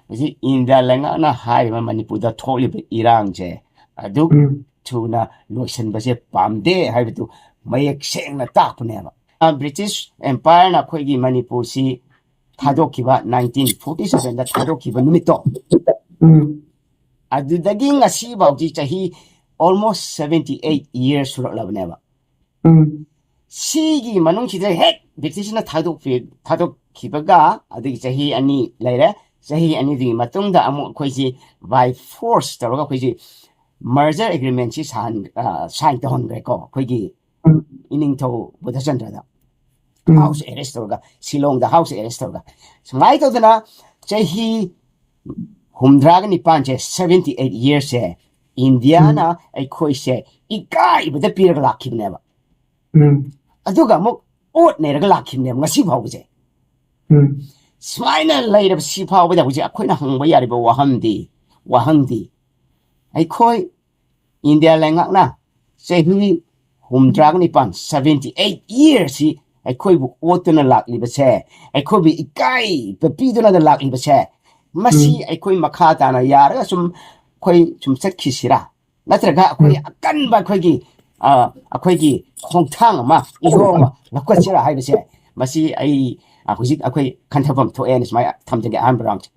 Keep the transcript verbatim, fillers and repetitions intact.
ꯍꯧꯖꯤꯛ ꯏꯟꯗꯤꯌꯥ ꯂꯩꯉꯥꯛꯅ ꯍꯥꯏꯔꯤꯕ ꯃꯅꯤꯄꯨꯔꯗ ꯊꯣꯛꯂꯤꯕ ꯏꯔꯥꯡꯁꯦ ꯑꯗꯨꯛ ꯎꯝ ꯊꯨꯅ ꯂꯣꯏꯁꯤꯟꯕꯁꯦ ꯄꯥꯝꯗꯦ ꯍꯥꯏꯕꯗꯨ ꯃꯌꯦꯛ ꯁꯦꯡꯅ ꯇꯥꯛꯄꯅꯦꯕ꯫ ꯑ, ꯕ꯭ꯔꯤꯇꯤꯁ ꯑꯦꯝꯄꯥꯌꯔꯅ ꯑꯩꯈꯣꯏꯒꯤ ꯃꯅꯤꯄꯨꯔꯁꯤ ꯊꯥꯗꯣꯛꯈꯤꯕ, ꯅꯥꯏꯟꯇꯤꯟ ꯐꯣꯔꯇꯤ ꯁꯚꯦꯟꯗ ꯊꯥꯗꯣꯛꯈꯤꯕ ꯅꯨꯃꯤꯠꯇꯣ, ꯎꯝ ꯑꯗꯨꯗꯒꯤ ꯉꯁꯤ ꯐꯥꯎꯗꯤ ꯆꯍꯤ almost seventy eight years ꯁꯨꯔꯛꯂꯕꯅꯦꯕ꯫ ꯎꯝ ꯁꯤꯒꯤ ꯃꯅꯨꯡꯁꯤꯗ ꯍꯦꯛ ꯕ꯭ꯔꯤꯇꯤꯁꯅ ꯊꯥꯗꯣꯛꯄꯤ ꯊꯥꯗꯣꯛꯈꯤꯕꯒ ꯑꯗꯒꯤ ꯆꯍꯤ ꯑꯅꯤ ꯂꯩꯔꯦ꯫ ꯆꯍꯤ ꯑꯅꯤꯗꯨꯒꯤ ꯃꯇꯨꯡꯗ ꯑꯃꯨꯛ ꯑꯩꯈꯣꯏꯁꯤ by force ꯇꯧꯔꯒ ꯑꯩꯈꯣꯏꯁꯤ merger agreement ꯁꯤ ꯁꯥꯍꯟ ꯁꯥꯏꯟ ꯇꯧꯍꯟꯈ꯭ꯔꯦꯀꯣ, ꯑꯩꯈꯣꯏꯒꯤ ꯎꯝ ꯏꯅꯤꯡꯊꯧ ꯕꯨꯙꯆꯟꯗ꯭ꯔꯗ ꯎꯝ ꯍꯥꯎꯁ ꯑꯦꯔꯦꯁ ꯇꯧꯔꯒ, ꯁꯤꯂꯣꯡꯗ ꯍꯥꯎꯁ ꯑꯦꯔꯦꯁ ꯇꯧꯔꯒ, ꯁꯨꯃꯥꯏꯅ ꯇꯧꯗꯅ ꯆꯍꯤ ꯍꯨꯝꯗ꯭ꯔꯥꯒ ꯅꯤꯄꯥꯟꯁꯦ, seventy eight years ꯁꯦ, ꯏꯟꯗꯤꯌꯥꯅ ꯎꯝ ꯑꯩꯈꯣꯏꯁꯦ ꯏꯀꯥꯏꯕꯗ ꯄꯤꯔꯒ ꯂꯥꯛꯈꯤꯕꯅꯦꯕ꯫ ꯎꯝ ꯑꯗꯨꯒ ꯑꯃꯨꯛ ꯑꯣꯠ ꯅꯩꯔꯒ ꯂꯥꯛꯈꯤꯕꯅꯦꯕ ꯉꯁꯤ ꯐꯥꯎꯕꯁꯦ꯫ ꯎꯝ ꯁꯨꯃꯥꯏꯅ ꯂꯩꯔꯕ ꯁꯤ ꯐꯥꯎꯕꯗ ꯍꯧꯖꯤꯛ ꯑꯩꯈꯣꯏꯅ ꯍꯪꯕ ꯌꯥꯔꯤꯕ ꯋꯥꯍꯪꯗꯤ, ꯋꯥꯍꯪꯗꯤ, ꯑꯩꯈꯣꯏ ꯏꯟꯗꯤꯌꯥ ꯂꯩꯉꯥꯛꯅ ꯆꯍꯤ ꯍꯨꯝꯗ꯭ꯔꯥꯒ ꯅꯤꯄꯥꯟ, seventy eight years ꯁꯤ ꯑꯩꯈꯣꯏꯕꯨ ꯑꯣꯠꯇꯨꯅ ꯂꯥꯛꯂꯤꯕꯁꯦ, ꯑꯩꯈꯣꯏꯕꯨ ꯏꯀꯥꯏꯕ ꯄꯤꯗꯨꯅ ꯂꯥꯛꯂꯤꯕꯁꯦ, ꯃꯁꯤ ꯎꯝ ꯑꯩꯈꯣꯏ ꯃꯈꯥ ꯇꯥꯅ ꯌꯥꯔꯒ ꯁꯨꯝ ꯑꯩꯈꯣꯏ ꯁꯨꯝ ꯆꯠꯈꯤꯁꯤꯔꯥ? ꯅꯠꯇ꯭ꯔꯒ ꯑꯩꯈꯣꯏ ꯎꯝ ꯑꯀꯟꯕ ꯑꯩꯈꯣꯏꯒꯤ, ꯑ, ꯑꯩꯈꯣꯏꯒꯤ ꯈꯣꯡꯊꯥꯡ ꯑꯃ, ꯏꯍꯣꯡ ꯑꯃ ꯂꯧꯈꯠꯁꯤꯔꯥ ꯍꯥꯏꯕꯁꯦ, ꯃꯁꯤ ꯑꯩ, ꯑ, ꯍꯧꯖꯤꯛ ꯑꯩꯈꯣꯏ ꯈꯟꯊꯐꯝ ꯊꯣꯛꯑꯦꯅ ꯁꯨꯃꯥꯏꯅ ꯊꯝꯖꯒꯦ ꯑꯍꯥꯟꯕ ꯔꯥꯎꯟꯁꯦ꯫